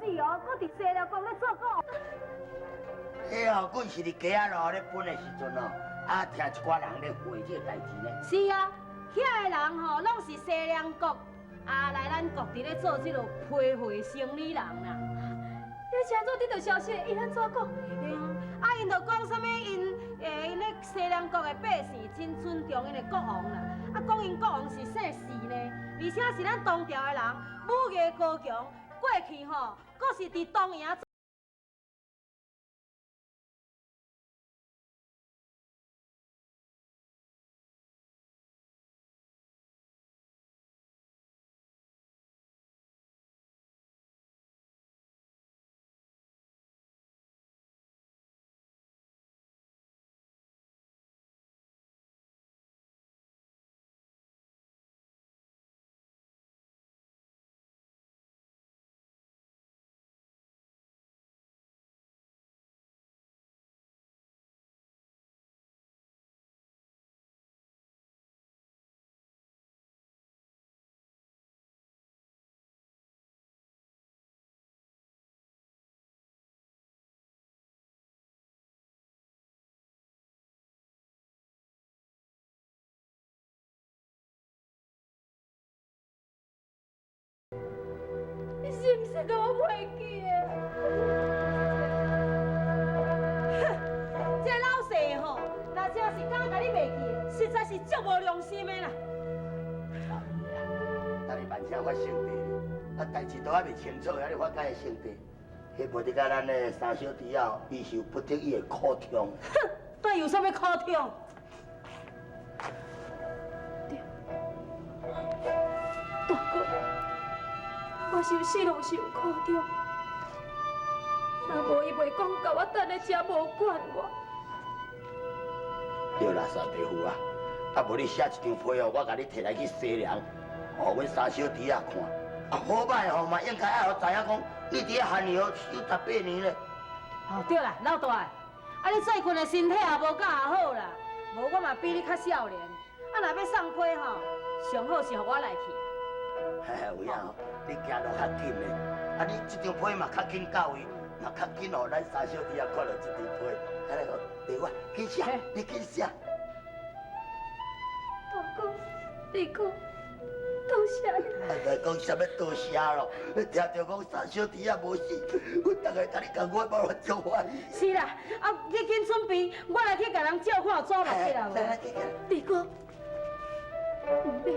死哦，閣佇西涼國咧做國王。彼吼，阮是佇街仔路咧分的時陣哦，啊，聽一寡人咧話這個代誌呢。是啊，遐个人吼，攏是西涼國啊來咱國佇咧做這个批貨生理人啦。你是按怎得著消息？𪜶按怎講？啊，𪜶就講啥物？𪜶咧西涼國的百姓真尊重𪜶的國王啦。啊，講𪜶國王是姓徐呢，而且是咱唐朝的人，武藝高強。過去吼，閣是佇東營。你是毋是共我袂記的？哼，這老細吼，若真是敢共你袂記，實在是足無良心的啦！操你啊！等你萬聲發聖地，啊，代誌都還袂清楚，遐你發啥個聖地？彼無得佮咱的三小弟仔，伊是有不得已的苦衷。哼，到底有啥物苦衷？對，大哥，我想死攏是有苦衷，若無伊袂講共我等咧遮無管我。對啦，三弟夫啊，啊無你寫一張批哦，我共你提來去西涼，予阮三小弟仔看。啊好䆀吼嘛，應該愛予知影講，你佇遐漢陽守十八年咧。哦對啦，老大，啊你最近的身體也無甲好啦，無我嘛比你較少年。啊若欲送批吼，上好是予我來去。嘿嘿，有影吼，你行路較緊咧，啊你這張批嘛較緊到位，嘛較緊予咱三小弟仔看著這張批。安呢好，對我緊寫，你緊寫。大哥，二哥，多謝你。啊，來講啥物多謝咯？聽著講三小弟仔無死，阮逐个共你仝款，無足歡喜。是啦，啊，你緊準備，我來去共人照看有紙目起來無？來來，去去。二哥，毋免。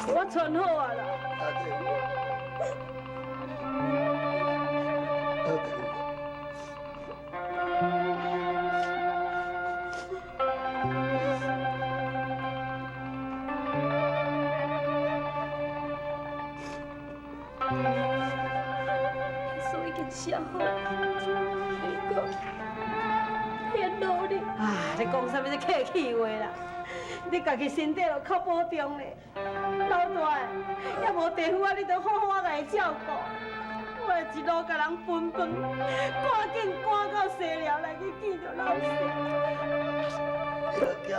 我穿好啊啦。打电话，打电话。书已经写好，不过天努力。啊，你讲啥物这客气话啦？你家己身体就较保重咧。老大，也无地府啊，你著好好仔共伊照顾。我会一路共人分饭，赶紧赶到西寮来去见著老师。行好。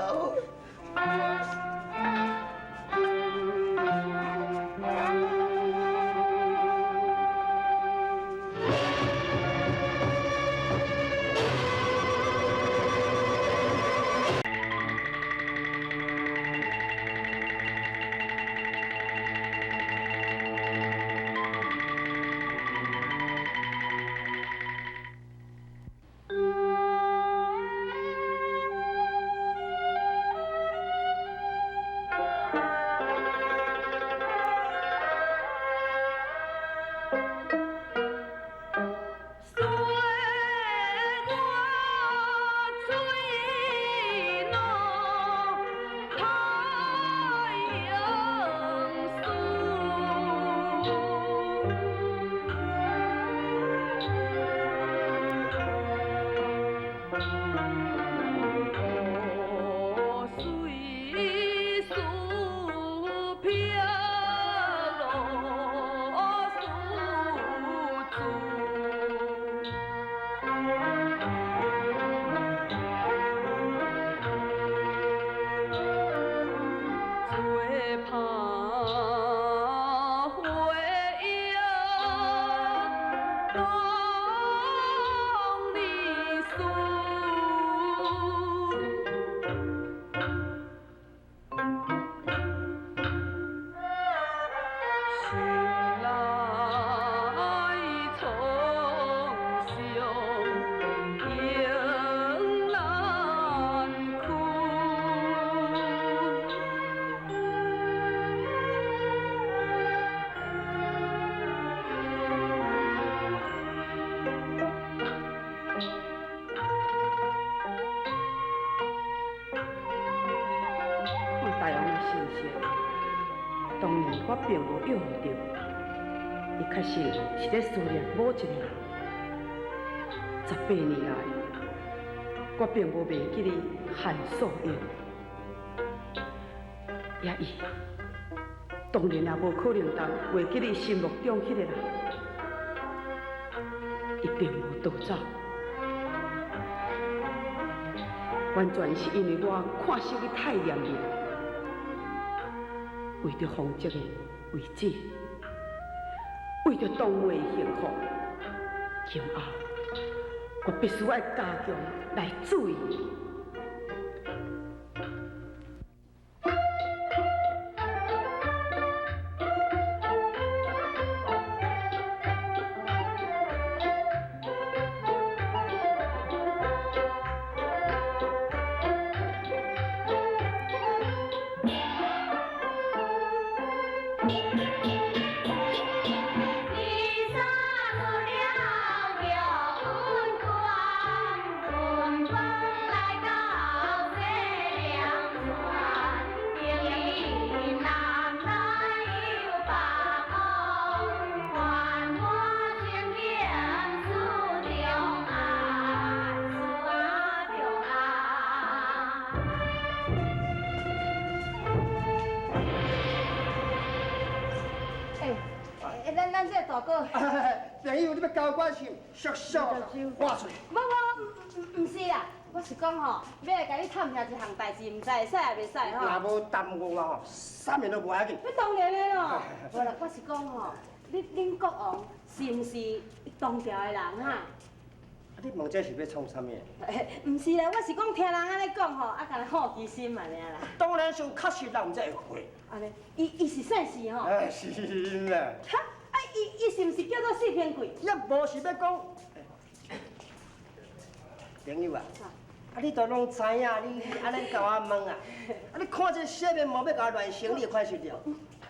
岁月水落太阳树，水树飘落树枝。做拍花影当你输，想来创伤永难开。看大王的神色，当年我并无约著，伊确实是咧思念某一个人。18年来，我并无袂记得韩素英，也伊当然也无可能当袂记得心目中彼个人，伊并无逃走，完全是因为我看守得太严密。为著洪泽的位置，为著东梅的幸福，今后我必须爱加强来注意。你杀了了阮官，阮本来到西凉川，定南来又北往，还我清明思中爱，思中爱。欸，咱这个大哥，朋友，你欲交关心，叔叔我出。无无，毋是啦，我是讲吼，欲来共你探听一项代志，毋知会使抑袂使吼。若无耽误我吼，啥物拢无要紧。你当然的咯，无啦，我是讲吼，恁国王是毋是唐朝的人哈？啊，你问这是欲创啥物？毋是啦，我是讲听人按呢讲吼，啊，干焦好奇心嘛尔啦。当然是有确实人才会回。按呢，伊是姓氏吼？哎，是啦。哈，啊，伊是毋是叫做四天贵？也无是欲讲，朋友啊，啊，你都攏知影，你按呢共我問啊？啊，你看這洗面膜欲共我亂成，你會看受著？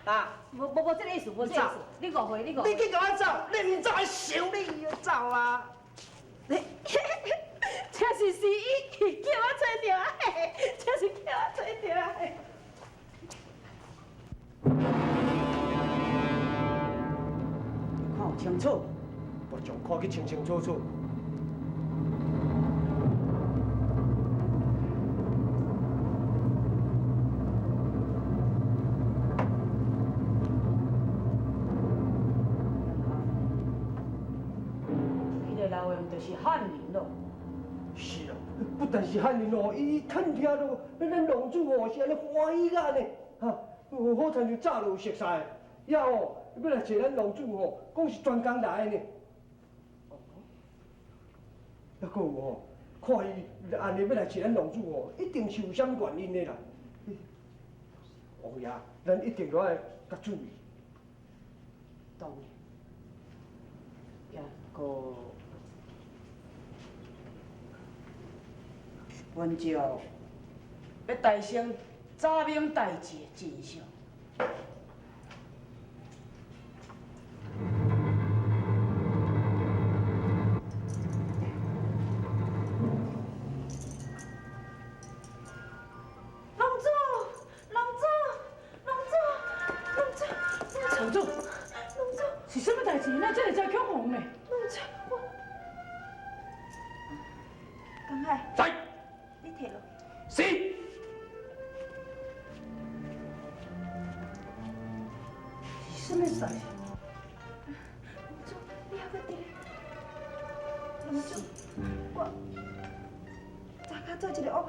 啊？無無無，這个意思，無這个意思，你誤會，你誤會。你去共我走，你毋走還想你走啊？你，這是是伊叫我揣著啊，這是叫我揣著啊。看有清楚？我將看去清清楚楚。彼个老翁就是汉人咯。是啊，不但是漢人哦，伊探聽到咱農主哦是按呢歡喜甲呢，哈，好親像早就有熟似，也哦欲來揣咱農主吼，講是專工來的呢。抑閣有哦，看伊按呢欲來揣咱農主哦，一定是有啥物原因的啦。王爺，咱一定著愛較注意。當然，抑閣。阮照欲提升查明代誌的真相。龍主，龍主，龍主，龍主，龍主，龍主，是啥物代誌？哪這麼濟恐慌呢？龍主，我江海，在。你提落。是。是啥物代誌？龍主，你猶閣佇咧？龍主，我早較做一个惡夢，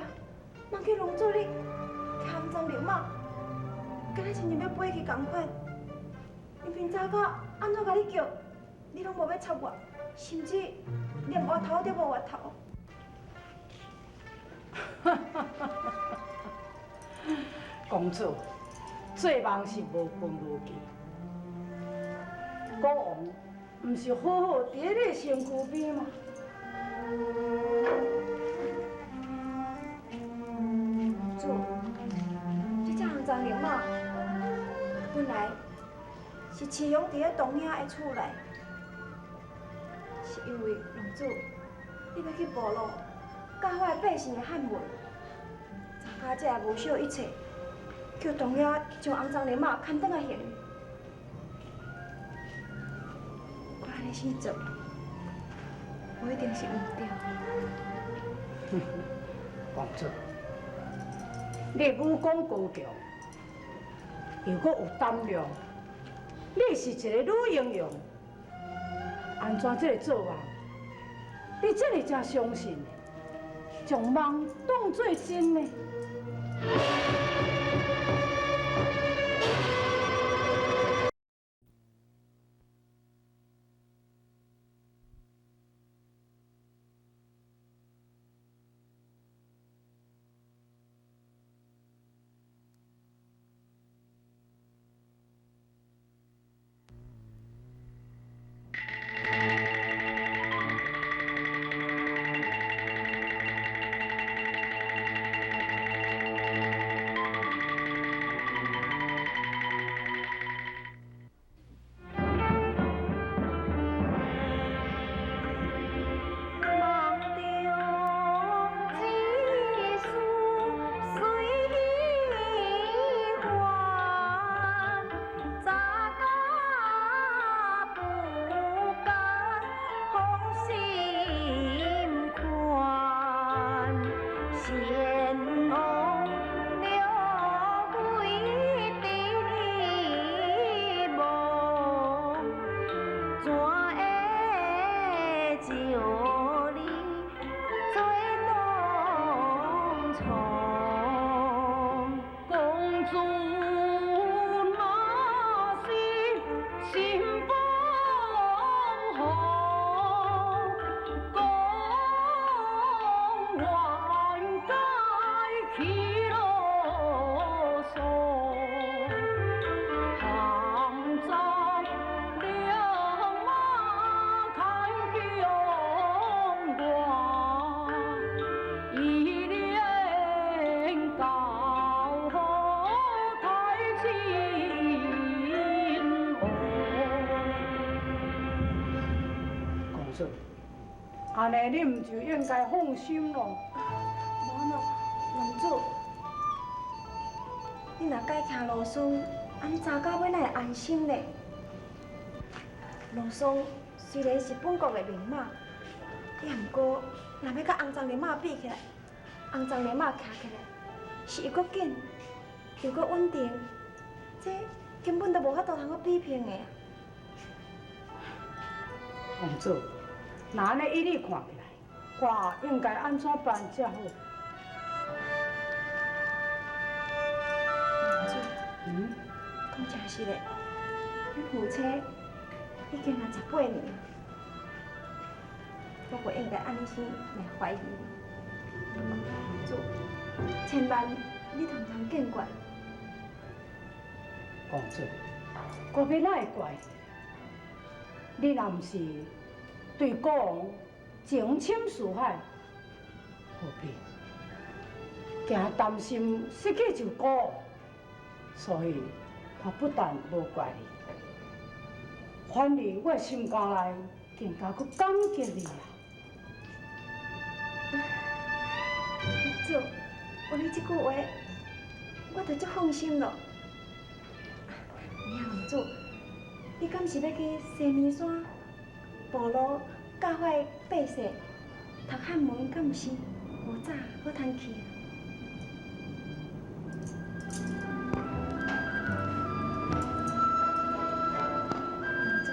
夢見龍主你騎紅鬃綠馬，敢若親像欲飛去仝款。明明早到按怎共你叫，你攏無欲插我，甚至連額頭都無額頭。公主，做夢是無根無據。國王毋是好好佇咧你的身軀邊嗎？主，這隻紅鬃綠馬本來是飼養佇咧唐兄的厝內，是因為龍主你欲去部落教化百姓的漢文，查家才會無惜一切，叫唐兄將紅鬃綠馬牽轉來還。我按呢死做，無一定是毋對。公主，你的武功高強，又閣有膽量，你是一个女英雄，按怎這个做夢，你這麼正相信，將夢當做真呢？伊子，按呢你毋就應該放心咯？無喏，龍主，你若改徛羅霜，按呢查到尾哪會安心咧？羅霜雖然是本國的名馬，也毋過若欲佮紅鬃烈馬比起來，紅鬃烈馬騎起來是又閣緊，又閣穩定，這根本就無法度通閣比拼的啊！公子，若按呢依你看起來，我應該按怎辦才好？公主，講誠實的，阮夫妻已經啊18年了，我無應該按呢生來懷疑你。公主，千萬你通通見怪。公子，我欲哪會怪你？你若毋是對國王情深似海，何必驚擔心失去這國王？所以，我不但無怪你，反而我心肝內更加閣感激你啊！公主，有你這句話，我就足放心咯。娘公主，你敢是欲去西門山部落教我的百姓讀漢文，敢毋是？無早好通去。公主，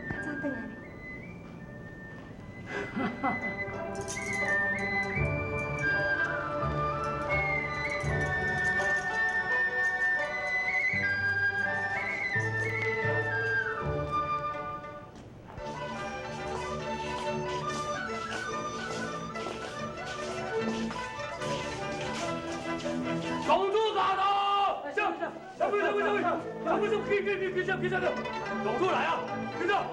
較早轉來呢。公主駕到！上上上上上上上，去去去去上去上去！公主來啊！去上！